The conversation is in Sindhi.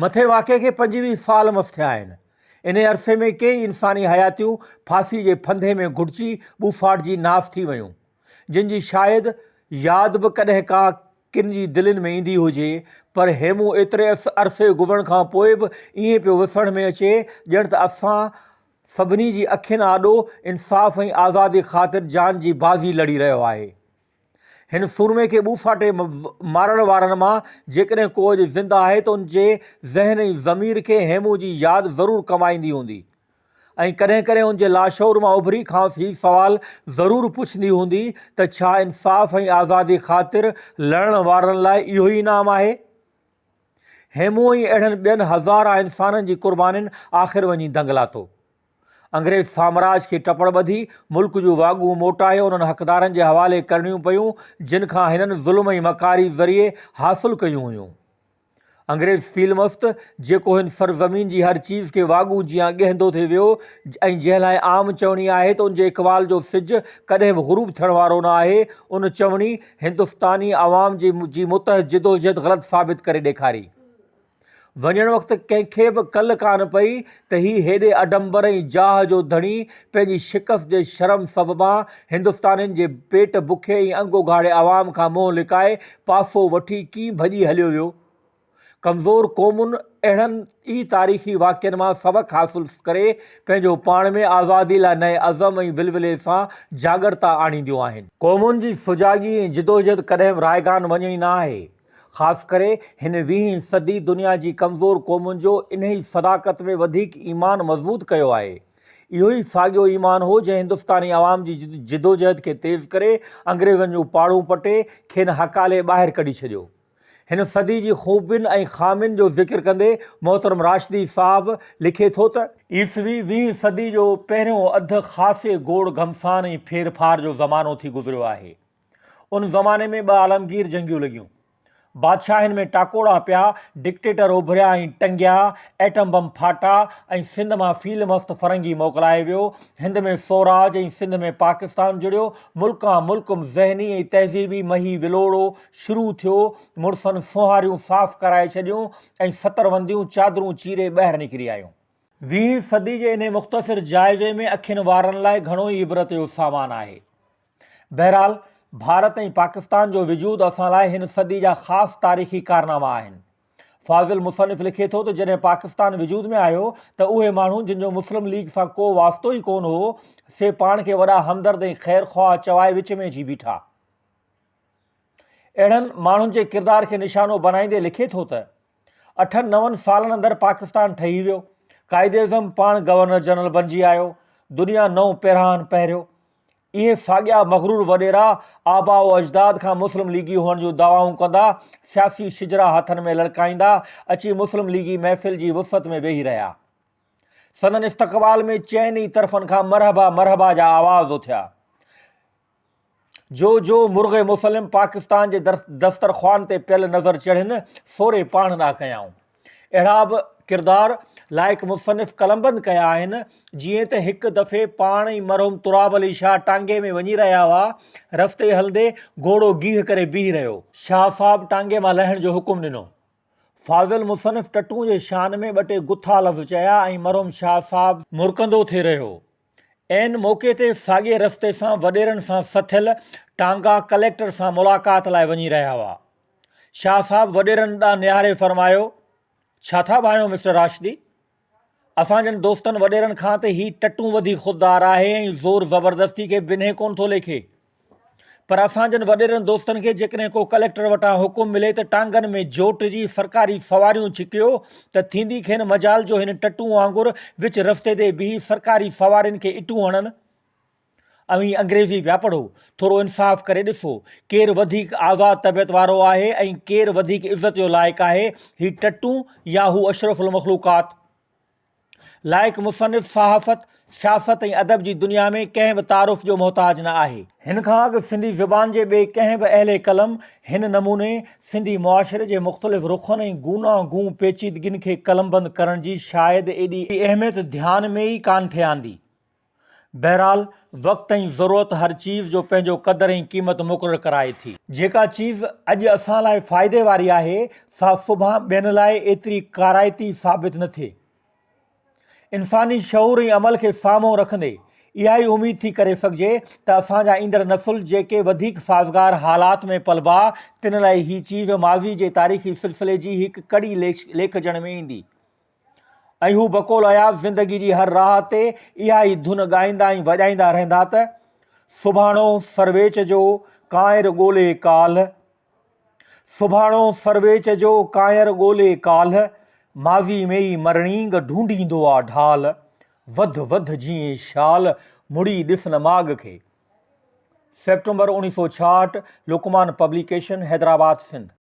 مٿئين واقعي کي 25 سال مس ٿيا آهن. انهي عرصي ۾ ڪيئي انساني حياتيون ڦاسي جي ڦنڌي ۾ گهٽجي ٻوساٽجي ناس ٿي ويون، جن جي شايد ياد به ڪڏهن ڪا ڪن جي دلين ۾ ايندي هجي، پر هيمون ايتري عرصي گذرڻ کان پوء به ائين پيو وسهڻ ۾ اچي ڄڻ ته اسان سڀني جي اکين آڏو انصاف ۽ آزادي خاطر جان جي بازي لڙي رهيو آهي. هن سورمي کي ٻوساٽي مارڻ وارن مان جيڪڏهن ڪو اڄ زنده آهي ته ان جي ذهن ۽ ضمير کي هيمون جي ياد ضرور ڪمائيندي هوندي ۽ ڪڏهن ڪڏهن ان جي لاشعور مان اڀري کانئس هي سوال ضرور پڇندي هوندي ته ڇا انصاف ۽ آزادي خاطر لڙڻ وارن لاء اهو ئي انعام آهي؟ هيمون ۽ اهڙن ٻين هزارها انسانن جي قربانين آخر وڃي دنگ لاتو. انگريز سامراج کي ٽپڙ ٻڌي، ملڪ جون واڳون موٽائي انهن حقدارن جي حوالي ڪرڻيون پيون، جن کان هنن ظلم ۽ مڪاري ذريعي حاصل ڪيون هيون. انگريز فيل مست، جيڪو هن سرزمين جي هر چيز کي واڳون جيان ڳهندو ٿي ويو ۽ جنهن لاء عام چوڻي آهي ته ان جي اقبال جو سج ڪڏهن به غروب ٿيڻ وارو نه آهي، ان چوڻي هندستاني عوام جي جي متحد جدوجهد غلط ثابت ڪري ڏيکاري. وڃڻ وقت ڪنهن کي به ڪل ڪانه پئي ته هي هيڏي اڊمبر ۽ جاهه جو ڌڻي پنهنجي شڪست جي شرم سببان هندستانين جي پيٽ بکي ۽ انگ اگهاڙي عوام کان منهن لڪائي پاسو وٺي ڪيئن ڀڄي هليو ويو. ڪمزور قومن اهڙن ئي تاريخي واقعن مان سبق حاصل ڪري پنهنجو پاڻ ۾ آزادي لاء نئين عزم ۽ ولولي سان جاڳرتا آڻينديون آهن. قومن جي سجاڳي ۽ جدوجهد ڪڏهن به رائگان وڃڻي نه آهي. خاص ڪري هن ويهين صدي دنيا جي ڪمزور قومن جو انهي صداقت ۾ وڌيڪ ايمان مضبوط ڪيو آهي. اهو ئي ساڳيو ايمان هو جنهن هندستاني عوام جي جدوجهد کي تيز ڪري انگريزن جون پاڙون پٽي کين هڪالي ٻاهر ڪڍي ڇڏيو. هن صدي جي خوبين ۽ خامين جو ذڪر ڪندي محترم راشدي صاحب لکي ٿو ته. عيسوي ويهين صدي جو پهريون اڌ خاصي گوڙ گهمسان ۽ ڦيرڦار جو زمانو ٿي گذريو آهي. ان زماني ۾ ٻه عالمگير جنگيون لڳيون. بادشاهين ۾ ٽاڪوڙا پيا، ڊڪٽيٽر اڀريا ۽ ٽنگيا، ايٽم بم ڦاٽا ۽ سنڌ مان فيل مست فرنگي موڪلائي ويو، هند ۾ سوراج ۽ سنڌ ۾ پاڪستان جڙيو، ملڪان ملڪ ذهني ۽ تهذيبي مهي ولوڙو شروع ٿيو، مڙسن سونهاريون صاف ڪرائي ڇڏيون ۽ سترونديون چادرون چيري ٻاهر نڪري آيون. ويهين صدي جي انهي مختصر جائزي ۾ اکين وارن لاء گهڻو ئي عبرت جو سامان آهي. بهرحال ڀارت ۽ پاڪستان جو وجود اسان لاء هن صدي جا خاص تاريخي ڪارناما آهن. فاضل مصنف لکي ٿو ته جڏهن پاڪستان وجود ۾ آيو ته اهي ماڻهو جن جو مسلم ليگ سان ڪو واسطو ئي ڪونه هو سي پاڻ کي وڏا همدرد ۽ خير خواهه چوائي وچ ۾ اچي بيٺا. اهڙن ماڻهن جي ڪردار کي نشانو بنائيندي لکي ٿو ته، اٺن نون سالن اندر پاڪستان ٺهي ويو، قائداعظم پاڻ گورنر جنرل بنجي آيو، دنيا نئون پيراهن پهريو. اهي ساڳيا مغرور وڏيرا آباء و اجداد کان مسلم ليگي هئڻ جون دعوائون ڪندا، سياسي شجرا هٿن ۾ لڙڪائيندا، اچي مسلم ليگي محفل جي وسعت ۾ ويهي رهيا. سندن استقبال ۾ چئن ئي طرفن کان مرحبا مرحبا جا آواز اٿيا. جو جو مرغ مسلم پاڪستان جي دسترخوان تي پيل نظر چڙهين، سوري پاڻ ڏانهن ڪيائون. اهڙا به ڪردار لائق مصنف قلمبند ڪيا آهن، جيئن ته هڪ دفعي پاڻ ۽ مرحوم تراب علي شاهه ٽانگي ۾ وڃي رهيا هئا، رستي هلندي گهوڙو گيهه ڪري بيهي رهيو. شاهه صاحب ٽانگي مان لهڻ جو حڪم ڏنو. فاضل مصنف ٽٽون جي شان ۾ ٻه ٽي گٿا لفظ چيا ۽ مرحوم شاهه صاحب مرڪندو ٿي رهيو. عين موقعي تي ساڳئي رستي سان وڏيرن سان سٿيل ٽانگا ڪليڪٽر سان ملاقات لاء وڃي رهيا هئا. شاهه صاحب وڏيرن ڏانهن نهاري فرمايو، ڇا ٿا ڀانيو مسٽر راشدي؟ اسان جن دوستن وڏيرن کان ته هي ٽٽون وڌيڪ خوددار آهي ۽ زور زبردستي کي بنهه ڪونه ٿو ليکي. پر اسان جن وڏيرن دوستن کي جيڪڏهن ڪو ڪليڪٽر وٽان حڪم ملي ته ٽانگن ۾ جوٽجي سرڪاري سواريون ڇڪيو ته ٿيندي کين مجال جو هن ٽٽون وانگر وچ رستي تي بيهي سرڪاري سوارين کي اٽون هڻن. اوهين انگريزي پيا پڙهو، ٿورو انصاف ڪري ڏسو، ڪير وڌيڪ آزاد طبيعت وارو آهي ۽ ڪير وڌيڪ عزت جو لائق آهي، هي ٽٽون يا هو اشرف المخلوقات؟ لائق مصنف صحافت، سياست ۽ ادب جي دنيا ۾ ڪنهن به تعارف جو محتاج نه آهي. هن کان اڳ سنڌي زبان جي ٻئي ڪنهن به اهل قلم هن نموني سنڌي معاشري جي مختلف رخن ۽ گونا گون پيچيدگين کي قلمبند ڪرڻ جي شايد ايڏي اهميت ڌيان ۾ ئي ڪانه ٿي آندي. بهرحال وقت ۽ ضرورت هر چيز جو پنهنجو قدر ۽ قيمت مقرر ڪرائي ٿي. جيڪا چيز اڄ اسان لاء فائدي واري آهي، سا سڀان ٻين لاء ايتري ڪارائتي ثابت نه ٿئي. انساني شعور ۽ عمل کي سامهون رکندي اها ئي اميد ٿي ڪري سگهجي ته اسان جا ايندڙ نسل جيڪي وڌيڪ سازگار حالات ۾ پلبا، تن لاء هي چيز ماضي جي تاريخي سلسلي جي هڪ ڪڙي ليکجڻ ۾ ايندي. ۽ هو بقول اياز زندگي جي هر راهه تي اها ئي ڌن ڳائيندا ۽ وڄائيندا رهندا ته، سڀاڻو سرويچ جو ڪانئر ڳولي ڪالهه، سڀاڻو سرويچ جو ڪانئر ڳولي ڪالهه، ماضي ۾ ئي مرڻينگ ڍونڍيندو آ ڍال، وڌ وڌ جيئين شال، مڙي ڏس نه ماڳ کي. September 1966، Luqman publication, Hyderabad, Sindh.